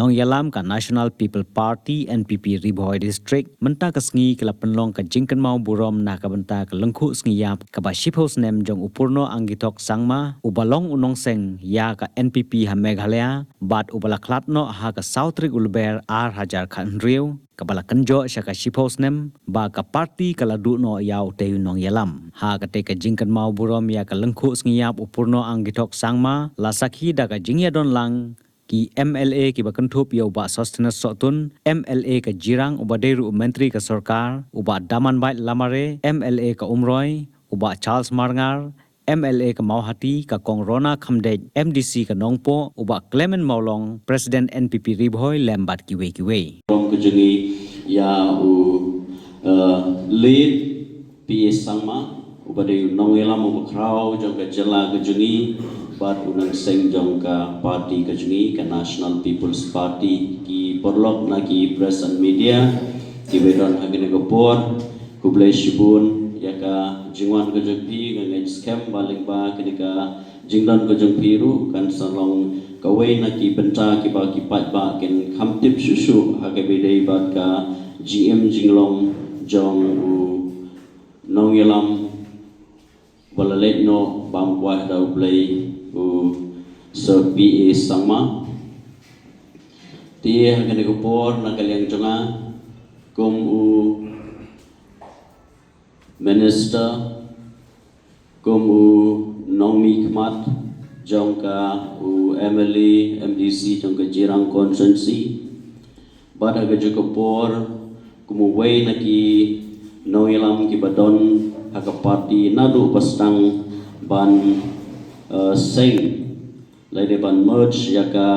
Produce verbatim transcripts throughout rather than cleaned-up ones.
Nongïalam ka National People Party, N P P, Ri Bhoi District, mynta ka sngi ki la pynlong ka jingkynmaw burom na ka bynta ka lyngkhuh sngi ïap kaba shiphew snem jong u Purno Anggitok Sangma, uba long u nongseng ïa ka N P P ha Meghalaya, bad uba la khlad noh ha ka saw tarik u Lber ar hajar khathynriew, kaba la kynjoh sha ka shiphew snem ba ka party ka la duh noh ïa utei u nongïalam. Ha katei ka jingkynmaw burom ïa ka lyngkhuh sngi ïap u Purno Anggitok Sangma, la sakhi da ka jingïadon lang ki M L A kiba kynthup ïa u Bah Sosthenes Sohtun, M L A ka Jirang uba dei ruh u Myntri ka Sorkar, u Bah Damanbait Lamare, M L A ka Umroi, u Bah Charles Marngar, M L A ka Mawhati, ka Kong Rona Khamdeit, M D C ka Nongpoh, u Bah Clement Mawlong, President N P P Ri Bhoi, lem bad kiwei kiwei. Burom ka jong ngi ïa u, eh, late P A Sangma, uba dei u nongïalam uba khraw jong ka jylla ka jong ngi, bad u nongseng jong ka party ka jong ngi, ka National People's Party. Ki paralok na ki press and media kiba don ha kane ka por, khublei shibun ïa ka jingwan ka jong phi. Nga ngeit skhem ba lyngba kane ka jingdon ka jong phi ruh kan sa long kawei na ki bynta kiba ki paidbah kin kham tip shuh shuh ha kaba ïadei bad ka jingim jinglong jong u nongïalam ba la leit noh bam kwah da U Blei, u Sir P A Sangma. Te ha kane ka por na ka liang jong nga kum u minister, kum u nongmihkhmat jong ka, u M L A, M D C jong ka Jirang constituency, bad ha kajuh ka por kum uwei na ki nongïalam kiba don ha ka party naduh ba sdang ban, eh, seng, lane ban merge ïa ka,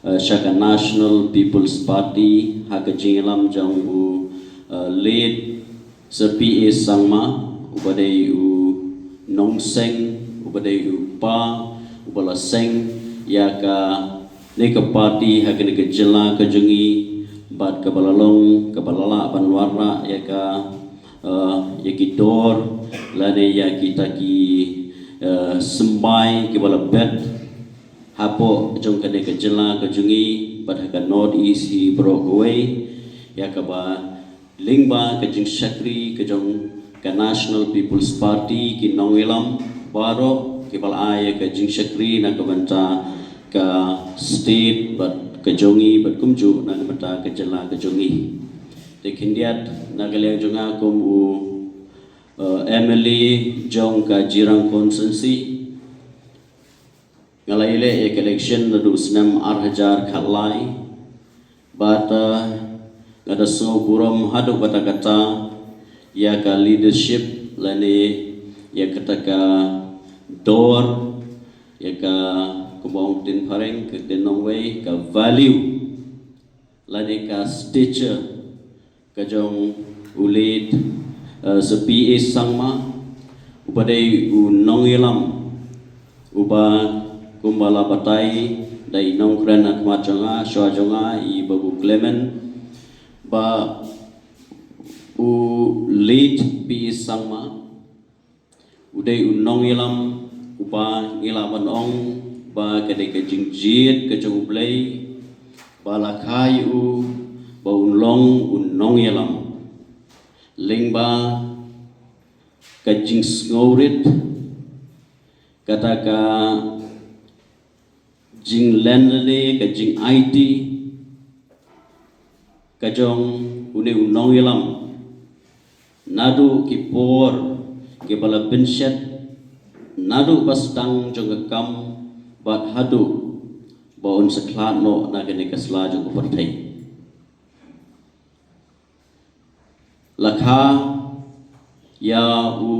eh, sha ka National People's Party ha ka jingïalam jong u, eh, late Sir P A Sangma, uba dei u nongseng, uba dei u kpa uba la seng ïa kane ka party ha kane ka jylla ka jong ngi, bad kaba la long kaba la lah ban wanrah ïa ka, eh, ïa ki dor lane ïa kita ki, eh, symbai kiba la bet hapoh jong kane ka jylla ka jong ngi, bad ha ka North East hi baroh kawei, ïa kaba lyngba ka jingshakri ka jong ka National People's Party, ki nongïalam baroh kiba la ai ïa ka jingshakri na ka bynta ka state bad ka jong ngi bad kumjuh na ka bynta ka jylla ka jong ngi. Te khyndiat na ka liang jong nga kum u, eh, M L A jong ka Jirang constituency, nga la ïaleh ïa ka election naduh snem ar hajar khatlai. Bad, eh, nga da sngew burom haduh katta katta ïa ka leadership lane ïa kata ka dor, ïa ka, kumba ong ktien phareng, ka ktien nongwei, ka value lane ka stature ka jong u late, eh, Sir P A Sangma, uba dei u nongïalam uba kumba la batai da i nongkren ha khmat jong nga, shuwa jong nga, i Babu Clement, ba u late P A Sangma u dei u nongïalam uba ngi lah ban ong ba ka dei ka jingjied ka jong U Blei ba la kha ïa u ba un long u nongïalam lyngba ka jingsngewrit, kata ka jinglen lane ka jingaiti ka jong une u nongïalam naduh ki por kiba la pynshet, naduh ba sdang jong ka kam bad haduh ba un sa khlad noh na kane ka sla jong ka pyrthei. La kha ïa u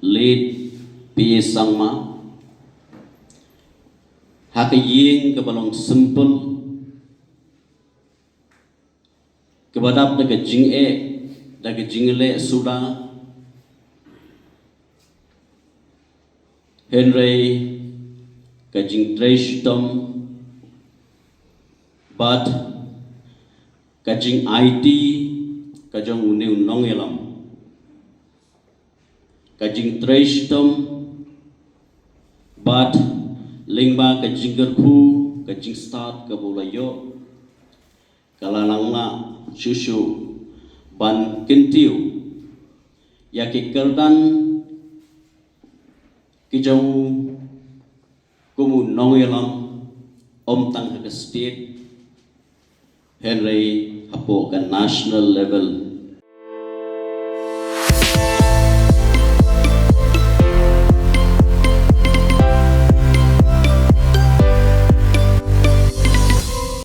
late P A Sangma ha ka ïing kaba long simple, kaba dap da ka jingeh, da ka jingleh suda, hynrei ka jingtrei shitom bad ka jingaiti ka jong une u nongïalam, ka jingtrei shitom bad lyngba ka jingkyrkhu Ka jingstad kaba u la ïoh ka la nang lah shuh shuh ban kyntiew ïa ki kyrdan ki jong u kum u nongïalam, ym tang ha ka state hynrei hapoh ka national level